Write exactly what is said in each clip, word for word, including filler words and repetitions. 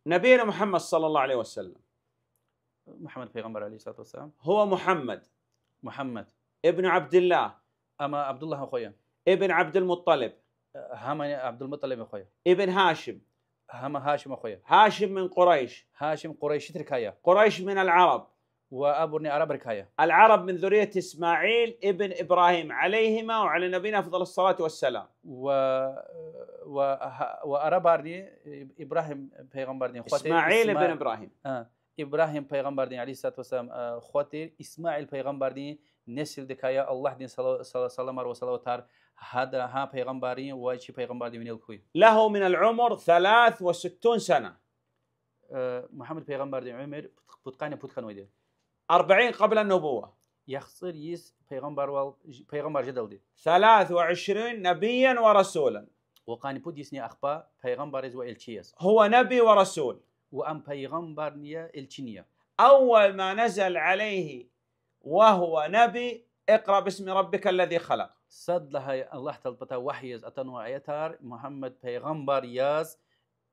نبينا محمد صلى الله عليه وسلم محمد пайгъамбар عليه الصلاة والسلام. هو محمد Мугьаммад ابن عبد الله ам Абдуллагьан хва я. ابن عبد المطلب Гьам Абдулмуталибан хва я. ابن هاشم Гьам Гьашиман хва я. هاشم من قريش Гьашим къурайшитрикай я. قريش من العرب Ва абурни арабрикай я. العرب من ذرية إسماعيل ابن إبراهيم عليهما وعلى نبينا أفضل الصلاة والسلام. Ва, ва, ва арабарни Ибрагьим пайгъамбардин хва тир إسماعيل ابن إبراهيم. Ибрагьим пайгъамбардин عليه الصلاة والسلام хва тир, Исмаил пайгъамбардин несилдикай я, Аллагьдин сала-, сала-, саламар ва салаватар гьада, гьа пайгъамбаррин ва чи пайгъамбардин винел хьуй. له من العمر ثلاث وستون سنة Мугьаммад пайгъамбардин уьмуьр пуд-, пудкъанни пуд хьанвайди я. أربعين قبل النبوة. Яхцӏур йис пайгъамбарвал, пайгъамбар жедалди. ثلاث وعشرين نبيا ورسولا. Ва къанни пуд йисни ахпа пайгъамбар яз ва элчи яз. هو نبي ورسول. Ва ам пайгъамбарни я, элчини я. أول ما نزل عليه وهو نبي اقرأ باسم ربك الذي خلق. Сад лагьай Аллагь Тааладин патай вагьй яз атанвай аятар Мугьаммад пайгъамбар яз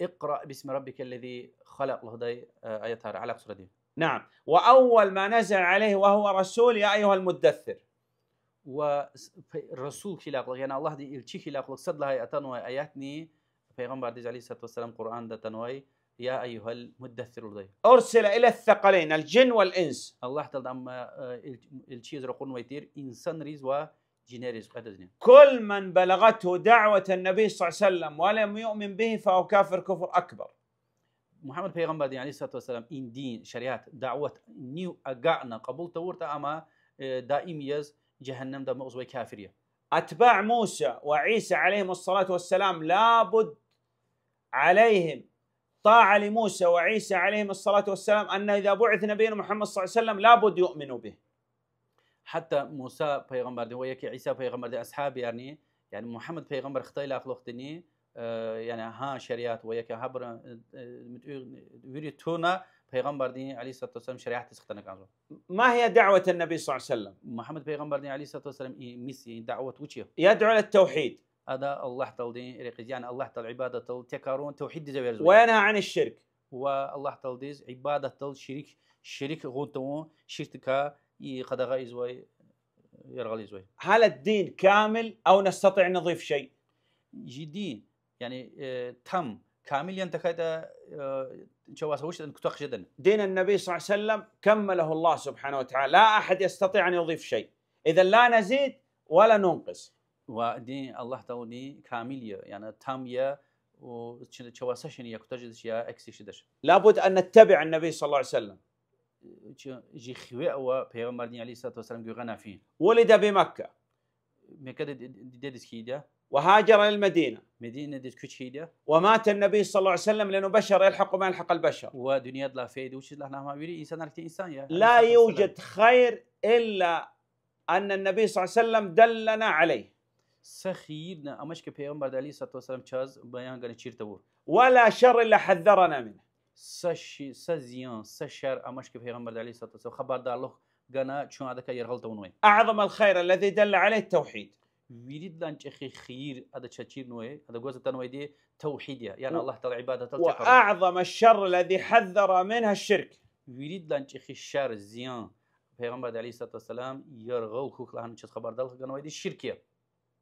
اقرأ باسم ربك الذي خلق лугьудай аятар Алакъ сурадин. نعم. وأول ما نزل عليه وهو رسول يا أيها المدثر. Ва расул хьайила кьулухъ, яни Аллагьдин элчи хьайила кьулухъ сад лагьай атанвай аятни пайгъамбардиз عليه الصلاة والسلام Къуръанда атанвай, يا أيها المدثر лугьудай. أرسل إلى الثقلين الجن والإنس. Аллагь Таалади ам элчи яз ракъурнавай тир инсанриз ва жинериз кьведазни. كل من بلغته دعوة النبي صلى الله عليه وسلم ولم يؤمن به فهو كافر كفر أكبر. Мугьаммад пайгъамбардин عليه الصلاة والسلام и дин, шариат, даъват нив агакьна кьабул тавуртӏа, ама даим яз жегьеннемда амукьзавай кафир я. أتباع موسى وعيسى عليهم الصلاة والسلام لابد عليهم طاعة لموسى وعيسى عليهم الصلاة والسلام أن إذا بعث نبينا محمد صلى الله عليه وسلم لابد يؤمنوا به. Гьатта Муса пайгъамбардин ва яки Иса пайгъамбардин асгьабиярни, яни Мугьаммад пайгъамбар хтайла кьулухъни, яни гьа шариат ва яки гьабурун муьтӏуьгъ вири туна пайгъамбардин عليه الصلاة والسلام шариатдиз хтана кӏанзава. ما هي دعوة النبي صلى الله عليه وسلم؟ Мугьаммад пайгъамбардин عليه الصلاة والسلام и миссия, даъват вуч я? يدعو إلى التوحيد. Ада Аллагь Тааладин рекьиз, яни Аллагь Таалади ибадатдал, текарун, тавгьиддиз эверзава. وينهى عن الشرك. Ва Аллагь Тааладиз ибадатдал ширик, ширик гъун тавун, ширкдикай къадагъа ийизвай, яргъал ийизвай. هل الدين كامل أو نستطيع نضيف شيء؟ И дин, яни там, камил яни тахьайтӏа чавай са вуч ятӏани кутахъ жедани? دين النبي صلى الله عليه وسلم كمله الله سبحانه وتعالى، لا أحد يستطيع أن يضيف شيء، إذن لا نزيد ولا ننقص. Ва дин Аллагь Тааладин камил я, яни там я, чавай са шейни я кутаз жедач, я эксик жедач. لابد أن نتبع النبي صلى الله عليه وسلم. Чи хиве ава пайгъамбардин عليه الصلاة والسلام гуьгъуьна фин. ولد بمكة. Меккада дидедиз хьайиди я. وهاجر إلى المدينة. Мединадиз куьч хьайиди я. ومات النبي صلى الله عليه وسلم لأنه بشر يلحق ما يلحق البشر. Ва дуьньядилай фейиди вучиз лагьайтӏа вири инсанар хьтин инсан я. لا يوجد خير إلا أن النبي صلى الله عليه وسلم دلنا عليه. Са хийирни амач хьи пайгъамбарди عليه الصلاة والسلام чаз баян гана чир тавур. ولا شر إلا حذرنا منه. Са ши-, са зиян, са шар амач хьи пайгъамбарди عليه الصلاة والسلام хабардарлух гана чун адакай яргъал тавунвай. أعظم الخير الذي دل عليه التوحيد. Виридалай чӏехи хийир ада чаз чирнавай, ада гваз атанвайди тавгьид я, яни Аллагь Таалади ибадатдал текарун. وأعظم الشر الذي حذر منه الشرك. Виридалай чӏехи шар, зиян пайгъамбарди عليه الصلاة والسلام яргъал хьухь лагьана чаз хабардарлух ганвайди ширк я.